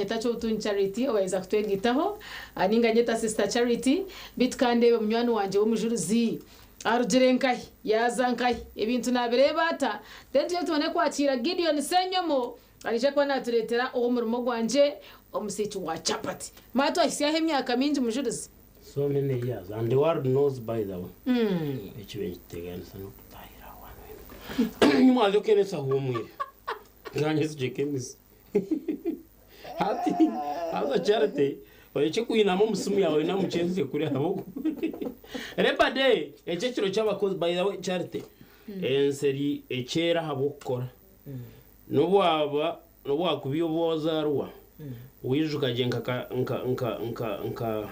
nibanyeta Kyoutungi Charity owayeza kutwegaitaho ninga nyeta Sister Charity beitu kandeebe munywani wangye w'omujurizi arugire nkahi yaaza nkahi ebintu nabireeba ata then tugye tubone kwakiira Gideon Ssenyomo Naija kuba naatureetera ow'omurimo gwangye, omusiiki wa chapati. Manya twahitsyaho emyaka mingi mujurizi. So many years and the world knows by the way ekibe nikiteganisa n'okutahira aho hantu henu nimwaza okemesa ahumwire nanye sigye kemisa hati haza Charity orekye kwinama omu simu yawe oinamukye nze kuri ahabw'okuba Labour day eki ekiro ky'abakozi by the way Charity ensi eri ekyera ahabw'okukora N'obu waaba n'obu waakuba obu wazaarwa, waijuka gye nka ka nka nka nka nka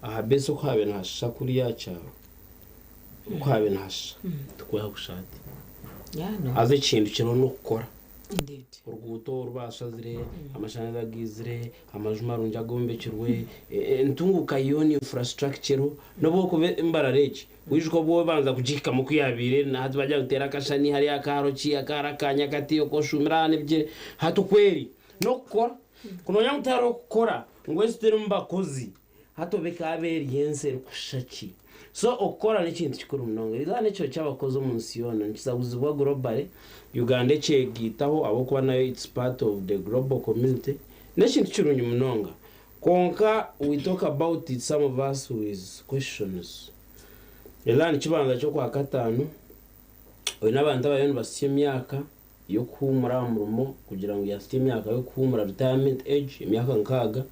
aha base oku haabaire nihashusha kuriya aha kyaro, oku haabaire nihashusha tikwo hakushusha hati. Yeah, no. Haza ekihindukirweho n'okukora. Indeed. Oruguuto oru baashazire, amashanyarazi agaizire, amaju marungi agombekirwe, entunguuka yoona infrastructure eriho, n'obu okuba Mbarara egi, Wijuka obu obanza kugihikamu oku yaabaire eri, na hati bagira ngu teera akashani hariya akaaro ki, akaaro aka nyakati, oku oshuumire aha n'ebigyere. Hati oku eri n'okukora. Ku noomanya ngu tihariho kukora, ngu ensi terimu bakozi, hati obu ekaaba eri ensi erikushusha ki? So okukora n'ekintu kikuru munonga. Erizooba n'ekiro ky'abakozi omu nsi yoona, nikizaguzibwa globally, Uganda ekyegaitaho ahabw'okuba nayo it's part of the global community, n'ekintu kirungi munonga. Kwonka we talk about it some of us with questions. Era nikibanza ky'okwakataano, oine abantu abariyo nibasya emyaka y'okuhuumura aha murimo kugira ngu yasya emyaka y'okuhuumura retirement age, emyaka nkaaga,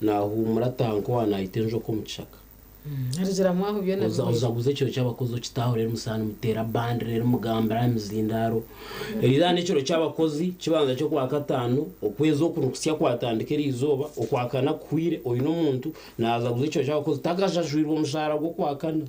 naahuumura ataaha nk'owaaba naita enjoka omu kishaka. Arugiramu aho byona Oza bihweire. ozaguza ekiro ky'abakozi okitaaho reero musaana muteera bandi reero mugambira aha mizindaaro. Eriizooba n'ekiro ky'abakozi kibanza ky'okwakataano, okwezi oku nikusya kwatandika eriizooba, okwakana kuhweire oine omuntu naazaguza ekiro ky'abakozi takashashwirwe omushaara gw'okwakana.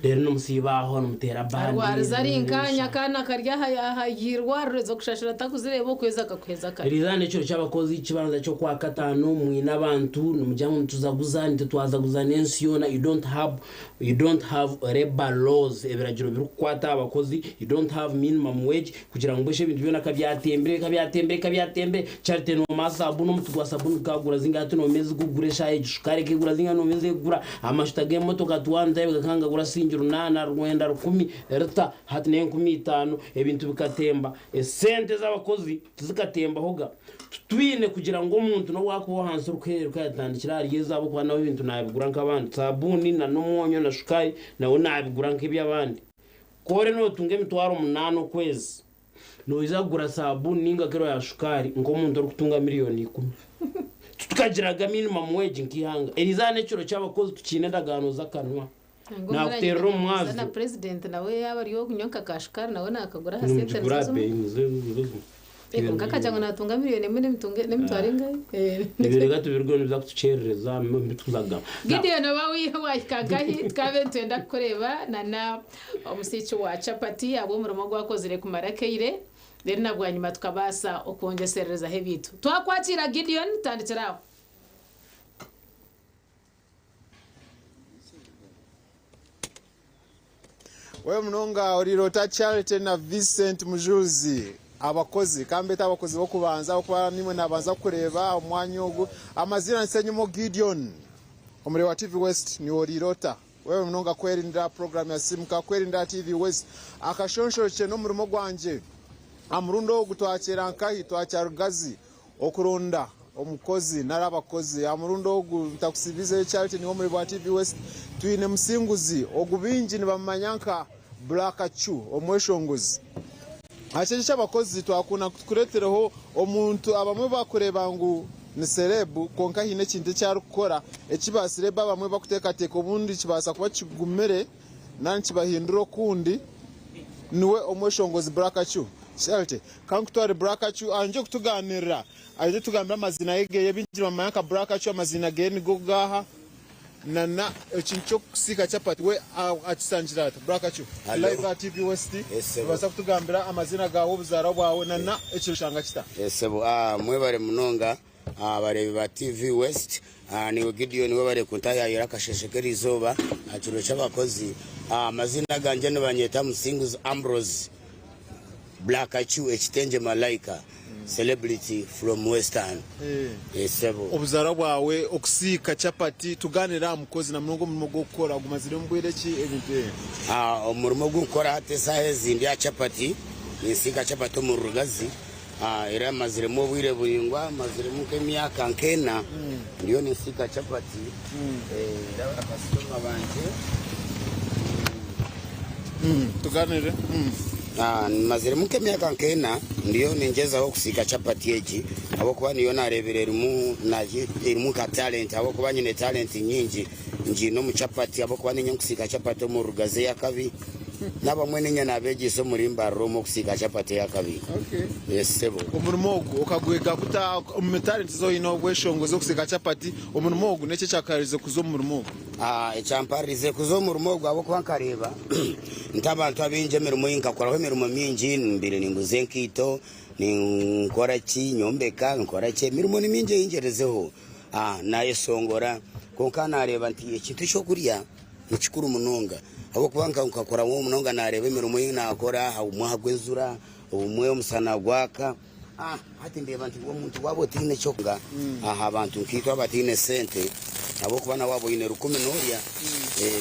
Reero nimusiiba aho nimuteera bandi. Arwariza ari nkaanya akaana kari aha irwariro ez'okushashura takuzireeba okwezi akakuheza kare. Eriizooba n'ekiro ky'abakozi kibanza ky'okwakataano mwine abantu nimugira ngu nituzaguza nitwe twazaguza n'ensi yoona you don't have you don't have labour laws ebiragiro birikukwata aha bakozi you don't have minimum wage kugira ngu mbwenu shi ebintu byona kabyatembire kabyatembire kabyatembire Charity noomanya saabuni omuti gwa saabuni gukagura zingahi hati noomanya ezikugura eshaaha egi shukaari ekegura zingahi noomanya ezekugura amashuta g'emotoka twanta gakaba nigagura siringi runaana rwenda rukumi rita hati n'enkumi itaano ebintu bikatemba esente z'abakozi tizikatembahoga titwine kugira ngu omuntu n'obu akuba ow'ahansi orikuhereruka yatandikira ahari ezi ahabw'okuba nawe ebintu naabigura nk'abandi saabuuni na n'omwonyo na shukaari nawe naabigura nk'eby'abandi ku ori nootunga emitwaro munaana okwezi Noija kugura saabuuni nainga kiro ya shukaari nk'omuntu orikutunga miriyoni ikumi. Titukagiraga minimum wage nk'eihanga. Eriizooba n'ekiro ky'abakozi tukiine endagaano z'akanwa. Nangwa omwe Naakuteerera aragenda naaguza omumwazyo. na purezidenti nawe yaaba ari ow'okunywa nka ka shukaari nawe naakagura aha sente Nimugigura nizo aha zimwe. beeyi nizo nizo zimwe. Eh, kwonka akagira ngu naatunga miriyoni emwe n'emitwaro engahi? Eh. Ebyo reka tubirugemu nibiza kutukyerereza mbitukuza kugamba. Now, Gideon oba waahika nkahi tukaabe nitwenda kukureeba na na Omusiiki wa chapati ahabw'omurimo ogu akozire kumara akaire, reero na bwanyima tukabaasa okwongyesererezaho ebyaitu. Twakwakiira Gideon, tandikira aho. Wewe munonga oriire ota Charity na Vincent Mujuzi abakozi kambete abakozi b'okubanza ahabw'okuba nimwe nabanza kukureeba omu mwanya ogu. Amaziina ni Ssenyimo Gideon omuri wa TV West niiwe oriire ota? Webale munonga kwerindira puroguramu ya Simuka Kwerindira TV West. Akashonshorokye n'omurimo gwangye. Aha murundi ogu twakyera nkahi? Twakya Rugazi okuronda omukozi nari abakozi. Aha murundi ogu ntakusibizeyo Charity niiwe omuri bwa TV West. Twine Musinguzi ogu baingi nibamumanya nka Black Chu omweshongozi. Aha kyekyo ky'abakozi twakunda tukureetereho omuntu abamwe bakureeba ngu ni serebu kwonka haine ekintu eki arikukora eki ba serebu abamwe bakuteekateeka obundi kibaasa kuba kigumire nari nikibahindura okundi niwe omweshongozi Black Chu. Charity, ka nkutware Black Chu aije kutugaanirira aije kutugambira amaziina ge geye baingi nibamumanya nka Black Chu amaziina geye nigo gaaha. Nana ekintu ky'okusiika chapati we akisangire ata? Black Chu, Hello. live aha TV West, Yes, sebo. nobaasa kutugambira amaziina gaawe, obuzaarwa bwawe nana ekiro kyanga kita? Yes, sebo. Ah, mwebare munonga abareebi ba TV West. Ah, niiwe Gideon webare kuntaayaayira akasheeshe k'eriizooba aha kiro ky'abakozi. Ah, amaziina gangye nibanyeta Musinguzi Ambrose Black Chu ekitengye Malaika. Celebrity from Western. Sebo. Obuzaarwa bwawe, okusiika chapati, tugaaniire aha mukozi na munonga omurimo gw'okukora ogumaziremu bwire ki ebintu ebi? Omurimo ogu nkukora hati esaaha ezi ndi aha chapati, ninsiika chapati omu Rugazi era maziremu obwire buraingwa, maziremu nk'emyaka nk'ena ndiyo ninsiika chapati era bakasitoma bangye. Tugaaniire. Maziremu nk'emyaka nk'ena ndiyo ningyezaho kusiika chapati egi ahabw'okuba niyo naareebire erimu erimu nka talent ahabw'okuba nyine talent nyingi ngiine omu chapati ahabw'okuba niinye nkusiika chapati omu Rugazi ey'akabi n'abamwe niinye naabeegyesa omuri Mbarara omu okusiika chapati ey'akabi. Yes sebo. Omurimo ogu okagwega guta? Omu talent ezi oine obweshongozi okusiika chapati, omurimo ogu n'eki ekyakaherize kuza omu murimo ogu? Ekyamparirize kuza omu murimo ogu ahabw'okuba nkareeba nti abantu abaingi emirimo ei nkakoraho emirimo mingi, mbaire ninguza enkaito, ninkora ki, nyombeka, nkora ki, emirimo ni mingi ei ngyerezeho naayeshongora kwonka naareeba nti ekintu eky'okurya ni kikuru munonga ahabw'okuba nkakoraho munonga naareeba emirimo ei naakora obumwe ahabw'enjura, obumwe omushana gwaka. Hati ndeeba nti omuntu waaba otaine ky'okurya aha bantu nkaitwe abataine sente ahabw'okuba nawe waaba oine rukumi noorya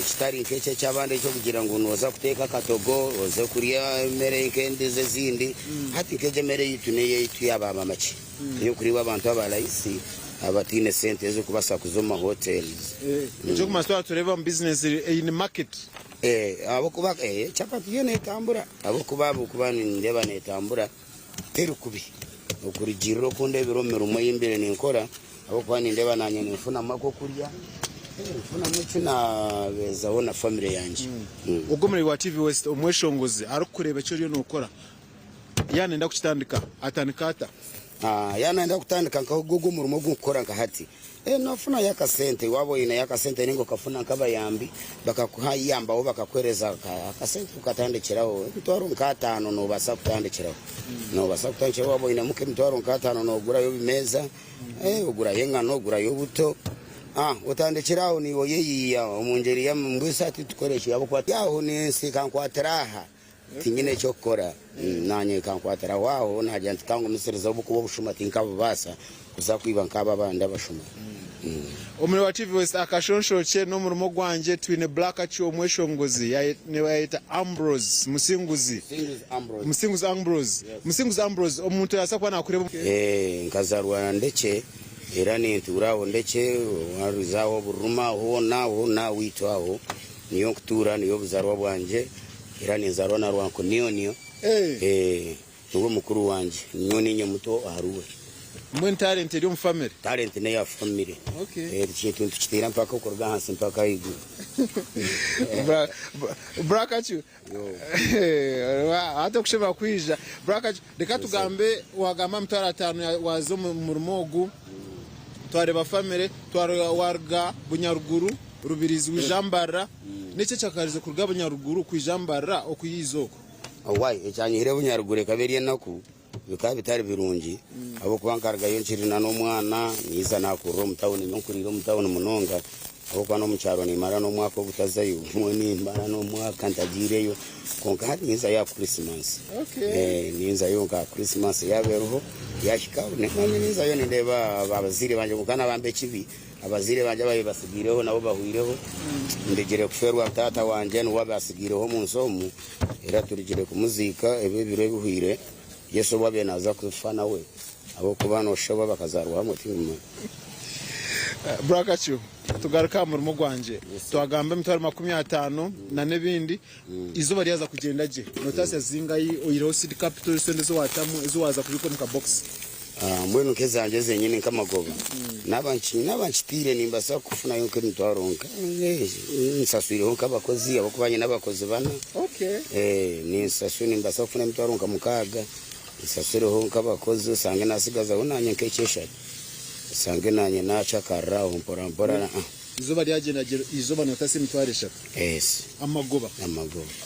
kitari nk'ekyo eky'abandi eky'okugira ngu nooza kuteeka akatogo oze kurya emere nk'endiijo ezindi. Hati nk'egyo emere yaitu n'eyaitu yaaba makye ey'okuriibwa abantu aba rahisi abataine sente ez'okubaasa kuza omu mahoteri. Eky'okumanya twaba nitureeba omu bizinesi eine market. Ahabw'okuba chapati yo neetambura ahabw'okuba nindeeba neetambura. Teri kubi okurugiirira oku ndeebire omu mirimo ei mbaire ninkora ahabw'okuba nindeeba naanye ninfunamu ak'okurya, nfunamu eki naabeezaho na famire yangye. Ogwo omureebi wa TV West omweshongozi arikukureeba eki oriyo nookora, yaaba nayenda kukitandika atandika ata? Yaaba nayenda kutandika nka ogwo omurimo ogu nkukora nka hati, Noofunayo akasente, waaba oineyo akasente nainga okafuna nk'abayambi bakakuyambaho bakakuheereza akasente okatandikiraho emitwaro nk'ataano noobaasa kutandikiraho. Noobaasa kutandikiraho waaba oinemu nk'emitwaro nk'ataano noogurayo obumeeza, ogurayo engano, ogurayo obuto, otandikire aho naiwe oyeyiiya omu ngyeri ya mbwenu shi hati tukore ki ahabw'okuba aho n'ensi ekankwatira aha. Tinyine eky'okukora, naanye ekankwatiraho aho naagira nti ka ngumisirize ahabw'okuba obushuma tinkabubaasa kuza kwiba nk'abo abandi abashuma. Omuri wa TV West akashonshokye n'omurimo gwangye twine Black Achu omweshongozi nibayeta Ambrose Musinguzi Musinguzi Ambrose Musinguzi Ambrose omuntu yabaasa kuba nakureeba. Nkazarwa Ndekye era nintuura aho Ndekye waruza aho Bururuma hoona hoona owaitu aho niyo nkutuura niyo obuzarwa bwangye. Era ninzaarwa na Rwankunionio, niwe mukuru wangye, nyowe niinye muto ahariwe. Mbwenu talent eri omu family? Talent neya family. Ekintu nitukiteera mpaka okuruga ahansi mpaka ahaiguru. Bra Kacu, hati okushemera kwija. Bra Kacu, reka tugambe, wagamba emitwaro ataano waza omu murimo ogu, twareeba family, waruga Bunyaruguru, Rubirizi waija Mbarara. Niki ekyakukarize kuruga Bunyaruguru kwija Mbarara okuyiiza oku? Owai, ekyanyihire Bunyaruguru ekaba eri enaku, bikaba bitari birungi ahabw'okuba nkarugayo nkiri na n'omwana, naiza naakurira omu tawuni, nyowe nkuriire omu tawuni munonga ahabw'okuba n'omu kyaro nimmara n'omwaka ogutazayo, obumwe nimmara n'omwaka ntagiireyo kwonka hati ninzayo aha Krisimansi. Ninzayo nka Krisimansi yaaba eriho yaahika naanye ninzayo nindeeba abazaire bangye kwonka naabamba ekibi. Abazaire bangye ababaire batsigaireho nabo bahweireho. Ndigire kufeerwa taata wangye niwe abatsigaireho omu nsi omu, era turugire kumuziika ebi ebiro ebihweire. Yesu obu abaire naaza kufa nawe, ahabw'okuba nooshusha oba bakazaarwa hamwe tindimanya. Brakacu, tugaruke aha murimo gwangye. Twagamba emitwaro 50 n'ebindi. Eizooba ryaza kugyenda gye, nootaasya zingahi oyihireho seed capital, esente ezi waatamu, ezi waaza kubiika omu kabokisi? Mbwenu nk'ezangye zenyini nk'amagoba naaba naaba nkitiire nimbaasa kufunayo nk'emitwaro nka nsaswireho nk'abakozi ahabw'okuba nyine abakozi bana. Nimbaasa kufuna emitwaro nka mukaaga nsasureho nk'abakozi osange naatsigazaho naanye nk'ekyeshatu osange naanye naacakarira aho mpora mpora. Eizooba ryagyenda gye, eizooba nootatsya emitwaro eshatu. Amagoba. Amagoba.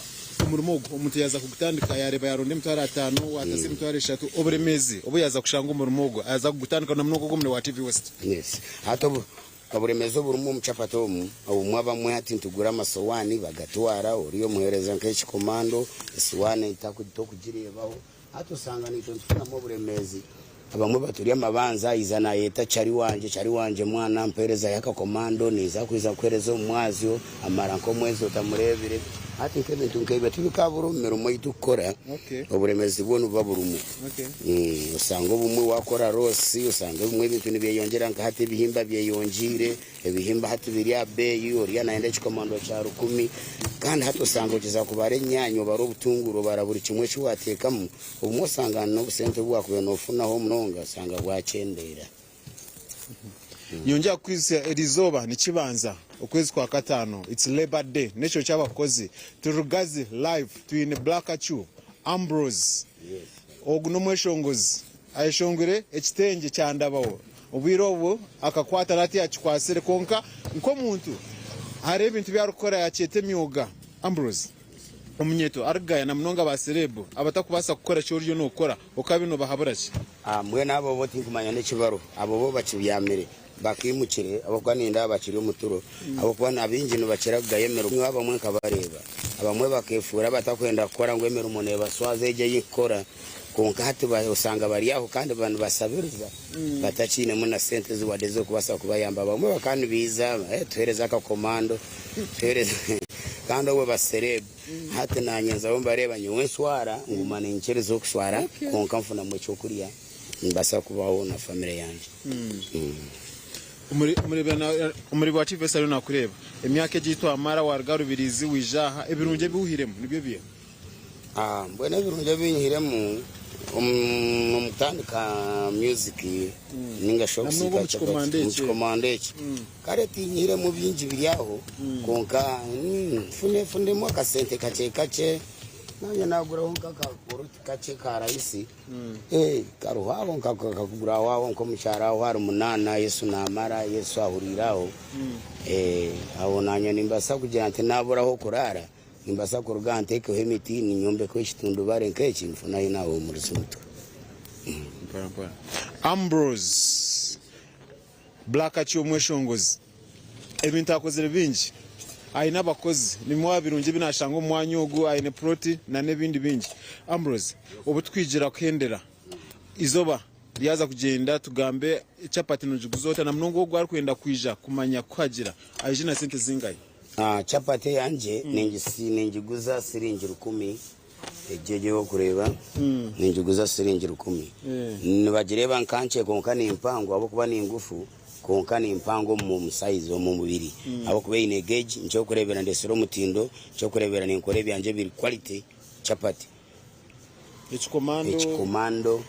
Omurimo ogu omuntu yaaza kugutandika yaareeba yaaronda emitwaro ataano, waatatsya emitwaro eshatu, oburemeezi obu yaaza kushanga omurimo ogu aza kugutandika na munonga ogu omuri wa TV West. Yes. Hati obu oburemeezi oburimu omu chapati omu, obumwe abamwe hati nitugura amasowaani bagatwara, oriya omuheereza nk'ekikomando, esowaani tokugireebaho. Hati osanga naitwe nitufunamu oburemeezi. Abamwe baturya amabanja, aija naayeta Chari wangye, Chari wangye mwana mpeerezayo akakomando, ninza kwija kukuheereza omu mwazyo, amara nk'omwezi otamureebire. Hati nk'ebintu nk'ebyo tibikaabura omu mirimo ei turikukora, oburemeezi bwo nibuba burimu. Osanga obumwe waakora roosi, osanga ebimwe ebintu nibyeyongyera nka hati ebihimba byeyongyeire, Ebihimba hati biri aha beeyi, oriya nayenda ekikomando kya rukumi, kandi hati osanga ogyeza kubara enyaanya, obara obutunguru, obara buri kimwe eki wateekamu, obumwe osanga n'obusente obu wakubaire nofunaho munonga osanga bwakyendeera. Nyongyera kukwijutsya erizooba nikibanza okwezi kwa kataano it's labour day nekiro kyabakozi turi Rugazi live twine Black Achu Ambrose ogu nomweshongozi Ayeshongwire ekitengye kya Ndabaho. Obwire obu akakwata nari tiyakikwatsire kwonka nk'omuntu hariho ebintu ebi arikukora yakyeta emyoga. Ambrose omunyeeto arikugaya na munonga ba serebu abatakubaasa kukora eki oriyo nookora okaba nobahabura ki? Mbwenu abo bo tinkumanya n'ekibaro, abo bo bakibyamire bakiimukire ahabw'okuba nindeeba bakiri omu turo, ahabw'okuba abaingi nibakira kugaya emirimo. Abamwe nkabareeba, abamwe bakeefuura abatakwenda kukora ngu emirimo neebaswaza egyo ei nkukora. Kwonka hati osanga bari aho kandi nibasabiriza batakiinemu na sente wadde ez'okubaasa kubayamba. Abamwe bakaba nibaija tuheereze akakomando tuheereze kandi obwo basereebu. Hati naanye nzaho mbareeba nyowe nswara nguma niinyikiriza okushwara kwonka nfunamu eky'okurya nimbaasa kubaho na famire yangye. Omureebi wa TV ariyo naakureeba. Emyaka egi ei twamara waaruga Rubirizi waija aha, ebirungi ebi wihiremu nibyo biiha? Mbwenu ebirungi ebi nyihiremu omu kutandika music ninga shi Namunonga omu kikomando omu eki. kikomando eki kare tinyihiremu bingi biri aho kwonka nfunemu akasente kakye kakye nanye naguraho nk'akaporoti kakye ka rahisi kariho aho nkakaguraho aho nk'omukyaro aho ahari munaana Yesu namara Yesu ahuriire aho aho nanye nimbaasa kugira nti nabura ah'okuraara. Nimbaasa kuruga aha nteekeho emiti, ninyombekaho ekitundubare nk'eki, nfune ahu naahuumuriza omutwe. Mpora mpora. Ambrose Black Achi omweshongozi ebintu akozire bingi, aine abakozi, nibimwe aha birungi ebi nashanga omu mwanya ogu, aine puroti nana ebindi bingi. Ambrose obu tukwigira kuhendera eizoba ryaza kugyenda tugambe chapati nogiguza ota na munonga ogu arikwenda kwija kumanya kuhagira aije na sente zingahi? Chapati eyangye ningiguza siringi rukumi, egyo ei orikureeba ningiguza siringi rukumi. Nibagireeba nka nkye kwonka ni mpango ahabw'okuba ni ngufu kwonka ni mpango omu sayizi omu mubiri ahabw'okuba eine geegi. Nikyokureebera ndetsire omutindo, nikyokureebera ninkora ebyangye biri quality chapati. Ekikomando Ekikomando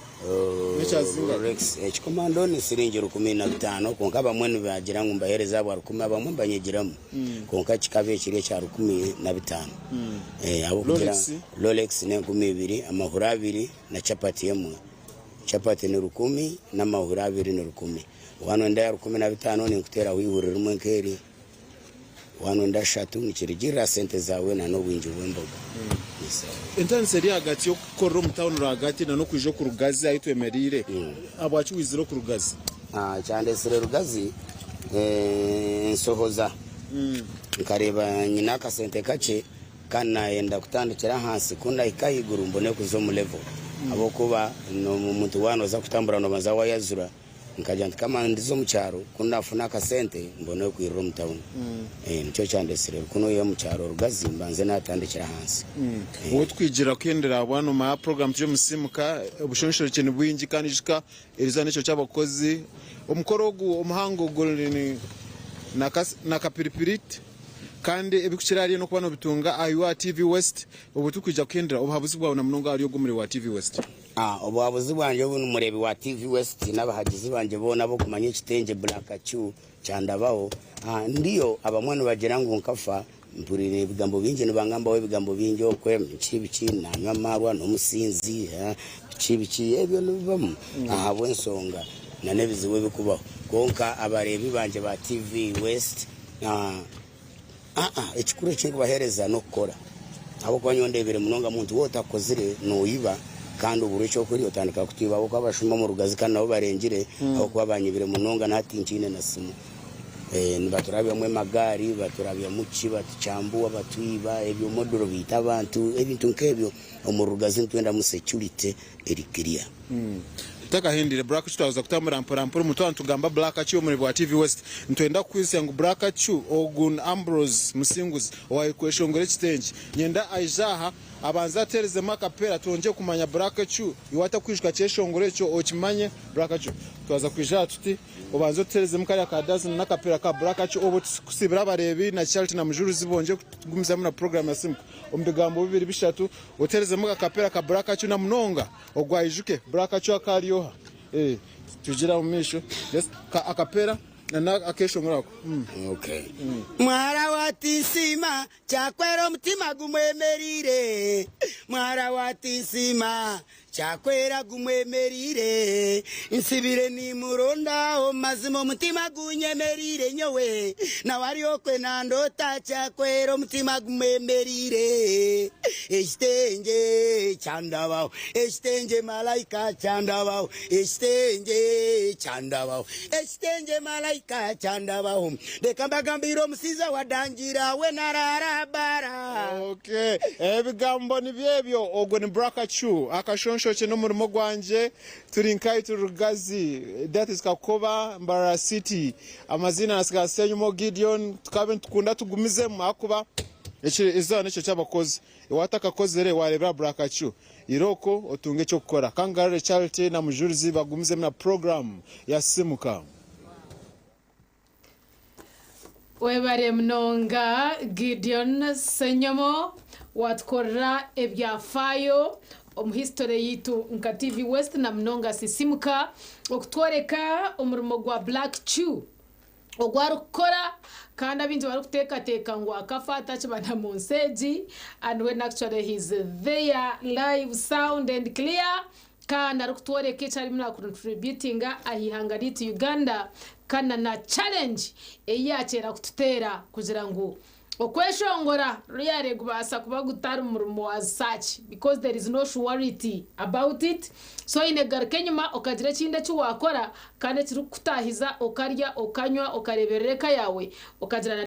N'ekyazinga? Rolex ekikomando ni siringi 15 kwonka abamwe nibagira ngu mbaheereze ahabwa rukumi abamwe mbanyegyeramu kwonka kikaba ekiri ekya 15 ahabw'okugira Rolex? Rolex n'enkumi ibiri amahuri abiri na chapati emwe chapati ni rukumi n'amahuri abiri ni rukumi waaba noyenda eya 15 ninkuteeraho eihuri rimwe nk'eri. Waaba ashatu nikirugiirira aha sente zaawe na n'obwingi bw'emboga. Entaaniso eri ahagati y'okukorera omu tauni rwagati na n'okwija oku Rugazi ahu twemereire, ahabwaki waizire oku Rugazi? Ekyandetsire Rugazi enshohoza. Nkareeba nyine akasente kakye kandi nayenda kutandikira ahansi ku ndahika ahaiguru mbone kuza omu level ahabw'okuba omuntu waaba nooza kutambura noobanza waayazura. Nkagira nti kama ndize omu kyaro ku ndafuna akasente mbone kwirira omu tawuni. Nikyo kyandetsire ku noiha omu kyaro Rugazi mbanze natandikira ahansi. Obu tukwigira kuhendera bwanuma ya puroguramu turi omu Simuka, obushonshorekye ni bwingi kandi ijuka eriizooba n'ekiro ky'abakozi. Omukoro ogu omuhango guri na kapiripiriti kandi ebirikukira ahari n'okuba nobitunga aha UR TV West. Obu turikwija kuhendera obuhabuzi bwawe na munonga ahari ogu omuri wa TV West. Obuhabuzi bwangye obu mureebi wa TV West n'abahagizi bangye boona ab'okumanya ekitengye Black Chu kyandabaho, ndiyo abamwe nibagira ngu nkafa, mpuriire ebigambo bingi nibangambaho ebigambo bingi okwe biki biki nanywa amaarwa n'omusinzi biki biki ebyo nibibamu ahabw'enshonga n'ebizibu ebirikubaho kwonka abareebi bangye ba TV West Ekikuru eki ndikubaheereza n'okukora ahabw'okuba nyowe ndeebire munonga muntu waaba otakozire noiba kandi oburwa eky'okurya otandika kutwiba ahabw'okuba abashuma omu rugazi kandi nabo barengire ahabw'okuba banyibire munonga na hati nkiine na simu. Nibaturabyamu emagaari, baturabyamu ki, batukyambuwa, batwiba, ebyomodoro biita abantu, ebintu nk'ebyo. Omu rugazi nitwendamu security eri clear. Tutakahindire Black Chu twaza kutambura mpora mpora omu twaba nitugamba Black Chu omuri bwa TV West nitwenda kukwitsya ngu Black Chu ogu ni Ambrose Musinguzi owakweshongora ekitengye. Nyenda aije aha abanze aterezemu akapera twongye kumanya Black Chu iwe atakwijuka kyeshongoro ekyo okimanye Black Chu twaza kwija aha tuti obanze otuterezemu kariya ka dozen n'akapera ka Black Chu obwo tukusibira abareebi na Charity na Mujuruzi bongye kugumizamu na program ya Simuka omu bigambo bibiri bishatu oterezemu akapera ka Black Chu na munonga Ogwo aijuke Black Chu akari oha eh tugira omu maisho just ka akapera na akeshongoro ako mm. Okay. Mwara wa Tinsima kyakwera omutima gumwemerire Mwara wa Tinsima kyakwera gumwemerire Nsibire nimuronda omu mazima omutima gunyemerire nyowe Nawe ari okwe nandota kyakwera omutima gumwemerire Ekitengye kyandabaho, ekitengye malaika kyandabaho, ekitengye kyandabaho, ekitengye malaika kyandabaho. Reka mbagambire omusaiza wadangira we naraara bara. Okay, ebigambo nibyo ebyo. Ogwo ni Brakachu akashonshokye n'omurimo gwangye. Turi nkahi turi Rugazi, that is Kakoba, Mbarara City. Amaziina nasiga Senyumo Gideon. Tukabe nitukunda tugumizemu ahakuba Eki eizooba n'ekiro ky'abakozi. Iwe atakakozire waareebera Brakacu, irooko otunge eky'okukora. Ka ngarure Charity na Mujurizi bagumizemu na puroguraamu ya Simuka. Webare munonga Gideon Ssenyomo watukorera ebyafaayo omu history yaitu nka TV West na munonga Sisimuka okutworeka omurimo gwa Black Chew. Ogu arikukora kandi abaingi barikuteekateeka ngu akafa atakiba na mu nsi egi and when actually he is there live sound and clear kandi arikutworeka eki arimu na contributinga aha ihanga ryaitu Uganda kandi na na challenge ei yaakyera kututeera kugira ngu Okweshongora really gubaasa kuba gutari murimo as such because there is no surety about it so oine kugaruka enyima okagira ekindi eki wakora kandi ekirikukutahiza okarya, okanywa, okareberera eka yaawe okagira na.